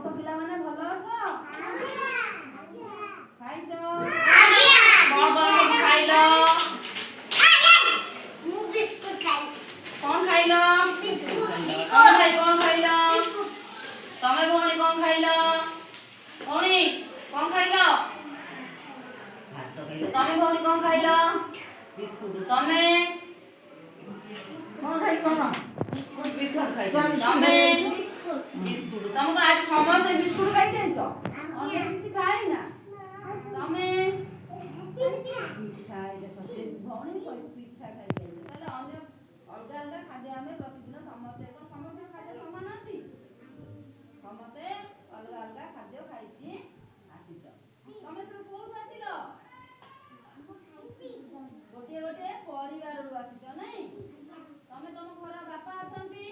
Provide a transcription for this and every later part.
ସମସ୍ତ ପିଲାମାନେ ଭଲ ଅଛ? ଖାଇଛ? କଣ କଣ ସବୁ ଖାଇଲ? ମୁଁ ବିସ୍କୁଟ ଖାଇଲି। କଣ ଖାଇଲ? ବିସ୍କୁଟ। ତମେ ଭାଇ କଣ ଖାଇଲ? ତମେ ଭଉଣୀ କଣ ଖାଇଲ? ଭଉଣୀ କଣ ଖାଇଲ? ଭାତ ଖାଇଲ। ତମେ ଭଉଣୀ କଣ ଖାଇଲ? ବିସ୍କୁଟ। ତମେ କଣ ଖାଇ କଣ? ବିସ୍କୁଟ ଖାଇଛ। ତମେ? ବିସ୍କୁଟ। ବିସ୍କୁଟ। ତମେ କଣ ଆଜି ସମସ୍ତେ ବିସ୍କୁଟ ଖାଇକି ଆଇଛ? ଅନ୍ୟ କିଛି ଖାଇନା ତମେ? ପିଠା। ଏଇ ଦେଖ, ସେ ଭଉଣୀ ପିଠା ଖାଇକି ଆଇଛ। ତାହେଲେ ଅନ୍ୟ ଅଲଗା ଅଲଗା ଖାଦ୍ୟ ଆମେ ପ୍ରତିଦିନ ସମସ୍ତେ, କଣ ସମସ୍ତଙ୍କ ଖାଦ୍ୟ ସମାନ ଅଛି? ସମସ୍ତେ ଅଲଗା ଅଲଗା ଖାଦ୍ୟ ଖାଇକି ଆସିଛ। ତମେ ସବୁ କୋଉଠୁ ଆସିଲ? ଗୋଟିଏ ଗୋଟିଏ ପରିବାରରୁ ଆସିଛ, ନାଇଁ? ତମେ ତମ ଘର ବାପା ଅଛନ୍ତି,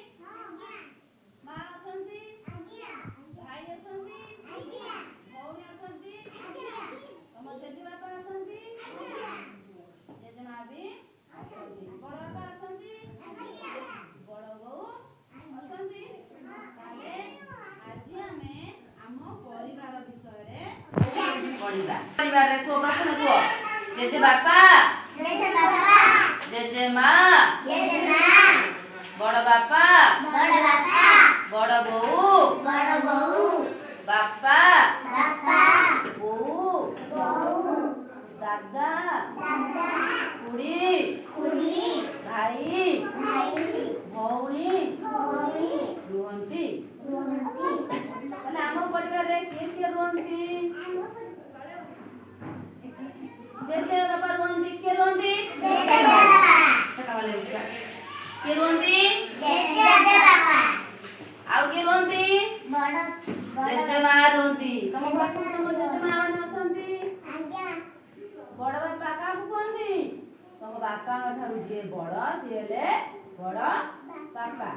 ମା ଅଛନ୍ତି, ଭାଇ ଅଛନ୍ତି, ଭଉଣୀ ଅଛନ୍ତି, ତମ ଜେଜେ ବାପା ଅଛନ୍ତି, ଜେଜେମା ବି ଅଛନ୍ତି, ବଡ ବାପା ଅଛନ୍ତି, ବଡ ବୋଉ ଅଛନ୍ତି। ତାହେଲେ ଆଜି ଆମେ ଆମ ପରିବାର ବିଷୟରେ ପଢିବା। ପରିବାରରେ କୁହ, ପ୍ରଥମେ କୁହ, ଜେଜେ ବାପା, ଜେଜେମା, ବଡ ବାପା, ବଡ ବୋଉ, ବାପା, ବୋଉ, ଦାଦା, ଖୁଡି, ଭାଇ, ଭଉଣୀ ରୁହନ୍ତି। ତାହେଲେ ଆମ ପରିବାରରେ କିଏ କିଏ ରୁହନ୍ତି? ଜେଜେ ବାପା ରୁହନ୍ତି। କିଏ ରୁହନ୍ତି? କିଏ ରୁହନ୍ତି? ଆଉ କିଏ ରୁହନ୍ତି? ଜେଜେମା ରୁହନ୍ତି। ତମ ଘରକୁ ତମ ଜେଜେମା ମାନେ ଅଛନ୍ତି? ବଡ ବାପା କାହାକୁ କୁହନ୍ତି? ତମ ବାପାଙ୍କ ଠାରୁ ଯିଏ ବଡ, ସିଏ ହେଲେ ବଡ ବାପା।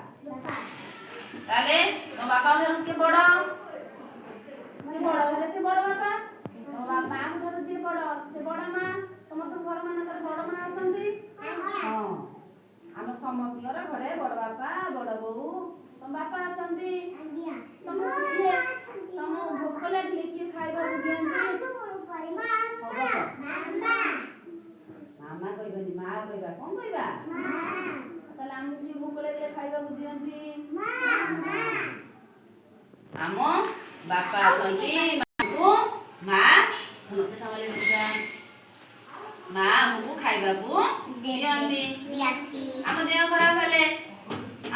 ତାହେଲେ ତମ ବାପାଙ୍କ ଠାରୁ କିଏ ବଡ? ସେ ବଡ ହେଲେ ସେ ବଡ ବାପା। ତମ ବାପାଙ୍କ ଠାରୁ ଯିଏ ବଡ, ସେ ବଡ ମା। ତମର ସବୁ ଘର ମାନଙ୍କରେ ବଡ ମା ଅଛନ୍ତି? ହଁ, ଆମ ସମସ୍ତଙ୍କର ଘରେ ବଡ ବାପା, ବଡ ବୋଉ, ତମ ବାପା ଅଛନ୍ତି। ତମ କିଏ, ତମ ଭୋକ ଲାଗିଲେ କିଏ ଖାଇବାକୁ ଦିଅନ୍ତି? ହଉ ବସ। ମାମା କହିବାନି, ମା କହିବା। କଣ କହିବା? ତାହେଲେ ଆମକୁ କିଏ ଭୋକ ଲାଗିଲେ ଖାଇବାକୁ ଦିଅନ୍ତି? ଆମ ବାପା ଅଛନ୍ତି। ମାଙ୍କୁ ମା, ମା ଆମକୁ ଖାଇବାକୁ ଦିଅନ୍ତି। ଆମ ଦେହ ଖରାପ ହେଲେ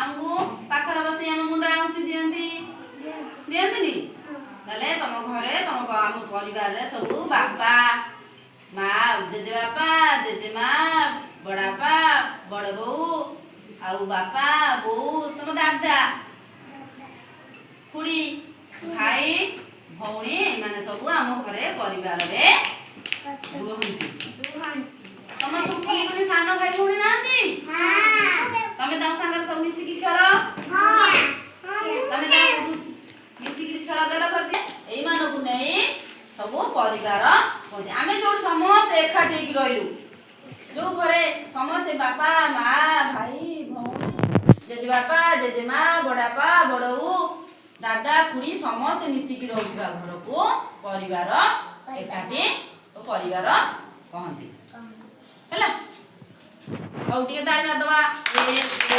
ଆମକୁ ପାଖରେ ବସେଇ ଆମ ମୁଣ୍ଡ ଆଉଁସି ଦିଅନ୍ତି, ଦିଅନ୍ତିନି? ତାହେଲେ ତମ ଘରେ, ତମ ଆମ ପରିବାରରେ ସବୁ ବାପା, ମା, ଜେଜେବାପା, ଜେଜେମା, ବଡବାପା, ବଡ ବୋଉ, ଆଉ ବାପା, ବୋଉ, ତମ ଦାଦା, ଖୁଡି, ଭାଇ, ଭଉଣୀ, ଏମାନେ ସବୁ ଆମ ଘରେ ପରିବାରରେ ରୁହନ୍ତି। ତମ ସବୁ କୁନି କୁନି ସାନ ଭାଇ ଭଉଣୀ ନାହାନ୍ତି? ତମେ ତାଙ୍କ ସାଙ୍ଗରେ ସବୁ ମିଶିକି ଖେଳ? ତମେ ତାଙ୍କୁ ମିଶିକି ଖେଳ ଗେଲ କରିଦିଏ। ଏଇମାନଙ୍କୁ ନେଇ ସବୁ ପରିବାର କୁହନ୍ତି। ଆମେ ଯୋଉଠି ସମସ୍ତେ ଏକାଠି ହେଇକି ରହିଲୁ, ଯୋଉ ଘରେ ସମସ୍ତେ ବାପା, ମା, ଭାଇ, ଭଉଣୀ, ଜେଜେବାପା, ଜେଜେମା, ବଡବାପା, ବଡ ବୋଉ, ଦାଦା, ଖୁଡି ସମସ୍ତେ ମିଶିକି ରହୁଥିବା ଘରକୁ ପରିବାର, ଏକାଠି ପରିବାର କହନ୍ତି। ହେଲା? ହଉ, ଟିକେ ତାଳି ମାରିଦବା। ଏକ,